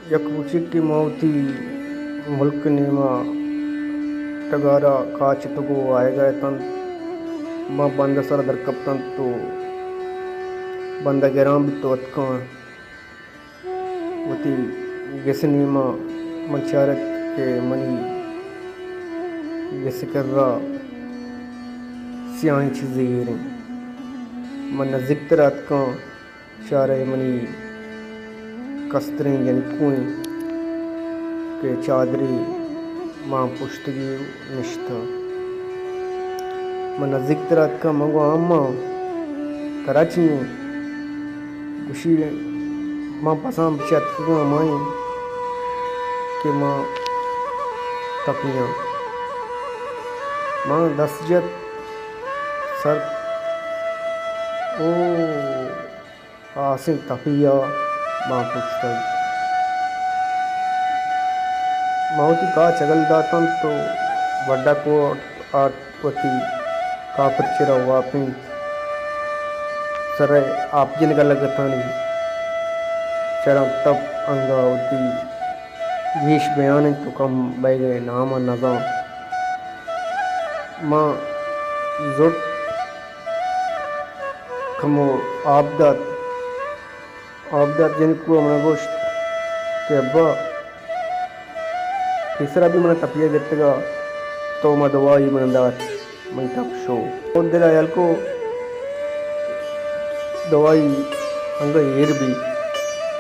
یک روچے کہ ما وتی ملک ءِ نیما ڈگار ءَ کاچ اتگ ءُ آیگ ءَ اتنت، ما بند ءِ سرا در کپتنت ءُ بند ءَ گران بیت ءُ اتکاں وتی گس ءِ نیما. من چارت کہ منی گس ءِ کرا سیاہیں چیزے ایر انت. من نزیکتر اتکاں، چارے منی کستریں جنکو انت کہ چادرے مان پشتگی نشتہ. من نزیکتر اتکاں، من گو، اماں، ترا چی انت؟ گوشی، من پساں بچ اتکگاں، ہمائیں کہ من تپیاں. من دست جت سر، او آسیں تپی ءَ مان پشتگ. ما وتی کاچ اگل داتنت ءُ بڈا کوٹ آرت، وتی کاپر چرا واپینت، سر ءَ آپ جنگ ءَ لگتانی چراں تپ انگا وتی گیش بیان انت ءُ کم بئیگ ءِ نام ءَ نزان. ما زرت کمو آپ دات. آپ دات، جنکو ءَ من ءَ گوشت کہ ابا، پیسرا بھی من ءَ تپی ءَ گپتگ ءَ، تو ما دوائی من ءَ دات، منی تپ شو. او دل ءَ ہیال کو دوائی انگہ ایر بی،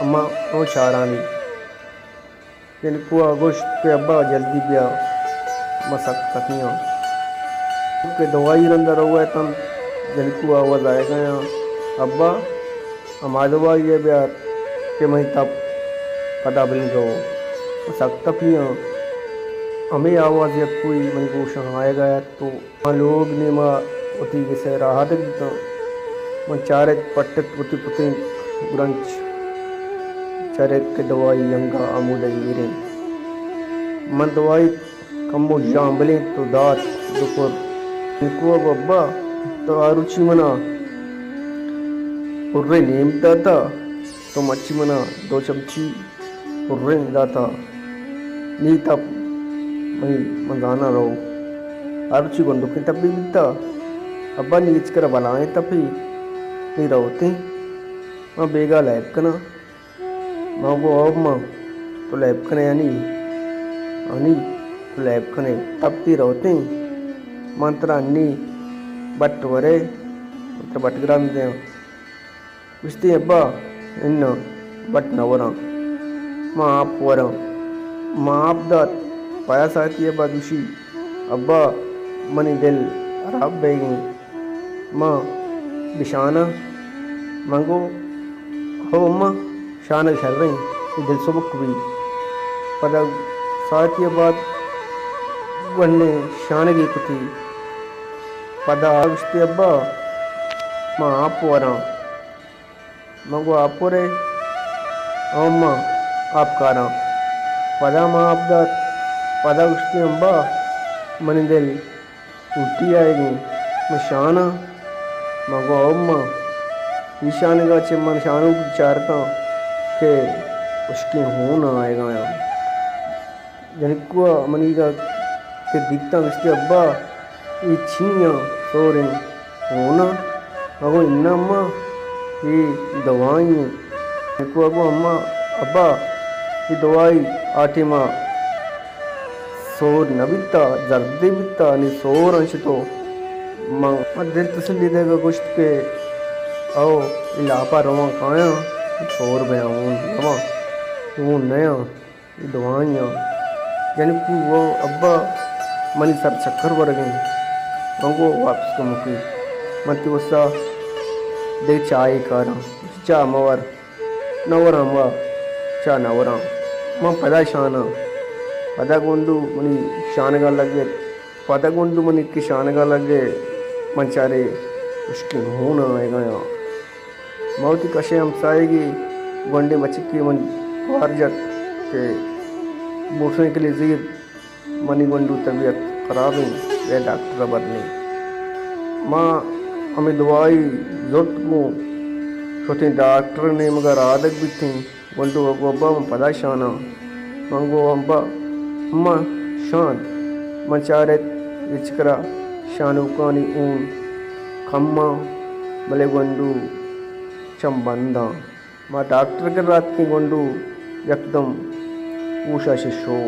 اما او چارانی. جنکو ءَ گوشت کہ ابا جلدی بیا، ما سک تپی آں. کہ دوائی رند ءَ رو اتنت، جنکو ءَ آواز آیگ ءَ آں، ابا، ہما دوائی ءَ بیار کہ منی تپ پدا بلین رو، ما سک تپی آں. ہمے آواز یکوئی منی گوشاں آیگ ءَ ات ءُ آ لوگ نیما وتی گس ءَ راہادگ بوتاں. من چارت پٹت وتی پتیں گرنچ، چارت کہ دوائی انگا ہمودا ایر انت. من دوائی کمو ژامبلینت ءُ دات دو پر. جنکو ءَ گو، ابا، تو آ روچی من ءَ پرے نیم داتا، تو مرچی من ءَ دو چمچی پریں داتا. نی تپ منی، من زاناں رو. ہر چی گنڈکیں تپے بیتا. ابا نی ہچ کرا بلائیں تپے نی روتیں. من بیگا لیب کناں. من گو، او اماں، تو لیب کنے انی؟ انی تو لیب کنے. تپ تی روتیں. من ترا انی بٹ ورے، من ترا بٹ گران دیاں. گوشتی، ابا، اناں، بٹ نہ وراں، ما آپ وراں. ما آپ دات، پدا ساعتی ءَ بعد گوشی، ابا، منی دل ہراب بیگیں، ما بشاناں. من گو، ہو اماں، شانگ شریں، اے دل سبک بی. پدا ساعتی ءَ بعد گونڈیں شانگے کتی. پدا گوشتی، ابا، ما آپ وراں. من گو، آپ ورے؟ او اماں، آپ کاراں. پدا ما آپ دات. پدا گوشتی، امبا، منی دل الٹی آئیگیں، من شاناں. من گو، او اماں، ای شانگا چہ من شانوک چارتاں کہ ہشکیں ہون آئیگایاں. جنکو ءَ منیگا کہ دیتاں، گوشتی، ابا، اے چی آں؟ سوریں ہوناں؟ من گو، اناں اماں، اے دوائی ایں. جنکو ءَ گو، اماں، ابا، اے دوائی آ ٹیما سور نہ بیتا، زردے بیتا، نی سور انت تو. من، من دل تسلی دیگا گوشت کہ او، اے لاپا رواں کایاں، سور بیاں، ہون نواں، ہون نیاں. اے دوائی آں. جنکو گو، ابا، منی سر چکر ورگیں. من گو، واپس کموکی، من تی وسا دگہ چاہے کاراں. چاہ مہ ور. نہ وراں وا، چاہ نہ وراں. من پدا شاناں. پدا گونڈو منی شانگا لگت. پدا گونڈو منی کہ شانگا لگے، من چارے ہشکیں ہون آئیگایاں. ما وتی کشے ہمساہگے گونڈیں بچکے من توار جت کہ موٹر سائیکلے زیر، منی گونڈو طبیعت خراب انت، بیا ڈاکٹر ءَ برنیں. ما ہمے دوائی زرت گوں شتیں، ڈاکٹر ءِ نیمگا رہادگ بیتیں. گونڈو ءَ گو، ابا من پدا شاناں۔ من گو، ابا، اما شان۔ من چارت ہچکرا شانوکانی اون کماں، بلے گونڈو چم بنداں۔ ما ڈاکٹر ءِ کرا اتکیں، گونڈو یکدم ہوش ءَ ششو۔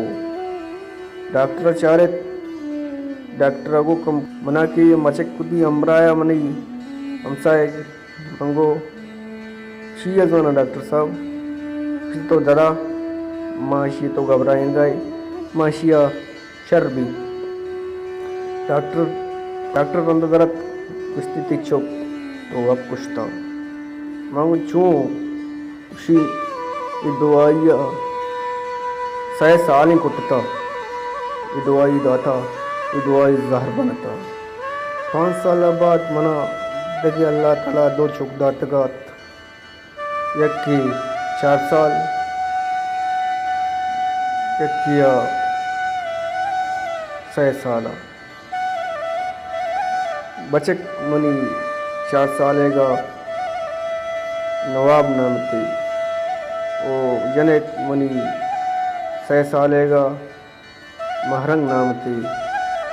ڈاکٹر ءَ چارت، ڈاکٹر ءَ گو، کم منا کہ اے مچک کتی ہمراہ ءَ منی ہمساہگ۔ من گو، چی ءَ زاناں ڈاکٹر صاحب؟ گوشتی، تو درا، ما اشی ءَ، تو گھبرائینگا ئے، ما اشی ءَ شر بیت۔ ڈاکٹر، ڈاکٹر رند ءَ در اتک، گوشتی، تئی چک تو وت کشتا۔ من گو، چون؟ گوشی، اے دوائی ءَ سئے سالیں کٹتا، اے دوائی داتا، اے دوائی زہر بنتا۔ پانچ سال ءَ بعد منا دگہ اللہ تعالی دو چک داتگ ات، یکے چار سال، یکے ءَ سئے سال ءَ۔ بچک منی چار سالئیگا نواب نامتی، او جنک منی سئے سالئیگا مہرنگ نامتی۔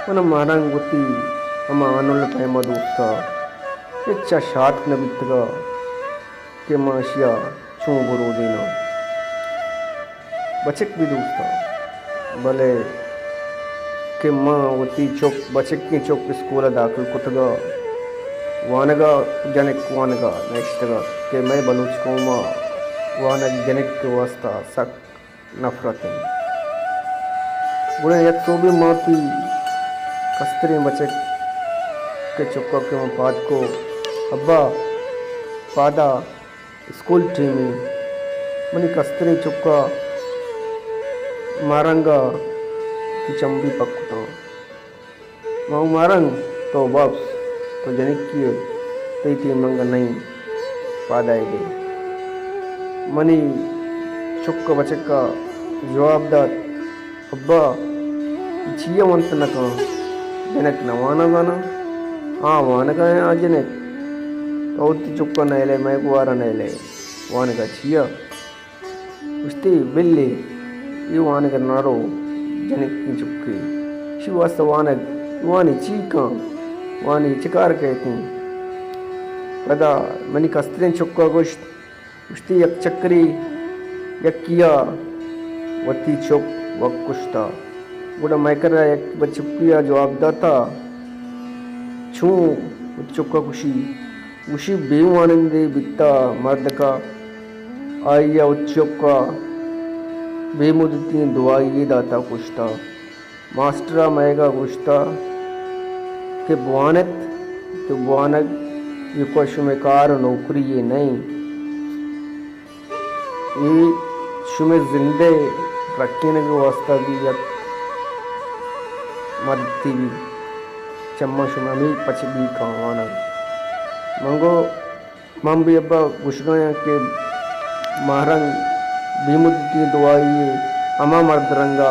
من مہرنگ وتی ہما انل ءِ پیما دوستا، ہچا شاتک نہ بیتگا کہ ما اشیا چون برودیناں۔ بچک بھی دوستا، بلے کہ ما وتی چک، بچکیں چک اسکول ءَ داخل کتگا، وانگا، جنک وانگا نشتگا کہ مئے بلوچ قوم ءَ وانگ جنک ءِ واسطہ سک نفرت انت۔ گڑا یک سوبے ما وتی کستریں بچک ءِ چکا کہ من پاد کو، ابا پادا اسکول ٹیم انت، منی کستریں چکا مارنگا کہ چمبی پک کتاں۔ ما گو مارنگ، تو وپس، تو جنکی ئے، تئی ٹیم انگہ نئیں پادائیگ ءِ۔ منی چک ءَ بچک ءَ جواب دات، ابا، اے چیا ونت نہ کن؟ جنک نہ واناں زاناں؟ آ وانگا ایں آ جنک۔ تو وتی چک ءَ نئیلئے، مئے گوار ءَ نئیلئے، وانگا چیا؟ گوشتی، بلے، اے وانگ ءَ نہ رو، جنکیں چکے۔ اشی واسطہ وانگ، وانی چی کن؟ وانی چکار کئیت ایں؟ پدا منی کستریں چک ءَ گوشت، گوشتی، یک چکرے یکیا وتی چک وت کشتا۔ گڑا مئے کرا یک بچکیا جواب داتا، چون وتی چکا کشی؟ گوشی، بے وانندے بیتا مردکا، آئیا وتی چکا بے مدتی دوائی داتا کشتا۔ ماسٹرا مئیگا گوشتا کہ بوانت، کہ بوانگ یک شمئے کار و نوکری یے نئیں۔ اے شمئے زندئے رکینگ واسطہ بھی یک مدتی بھی۔ چماں شمئے ہمے پچ بھی کاں وانگ۔ من گو، من بھی ابا گوشگایاں کہ ماہرنگ بے مدتی دوائی ہما مرد رنگا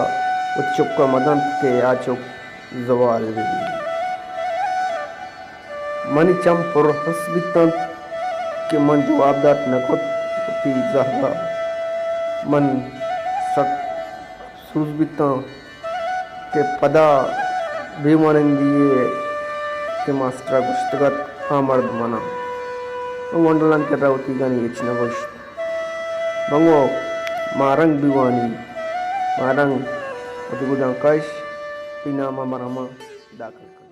وتی چکا مدنت کہ آ چک زوال بہ بیت۔ منی چم پر ہرس بیت انت کہ من جواب دات نہ کت وتی زہگا۔ من سک افسوس بیتاں کہ پدا بے وانندی یے کہ ماسٹرا گوشتگ ات، آ مرد مناں۔ من گونڈلانی کرا وتیگانی ہچ نہ گوشت۔ من گو ماہرنگ بہ وانی۔ ماہرنگ، وتی گداں کش، تئی ناما مرا ما داخل کن۔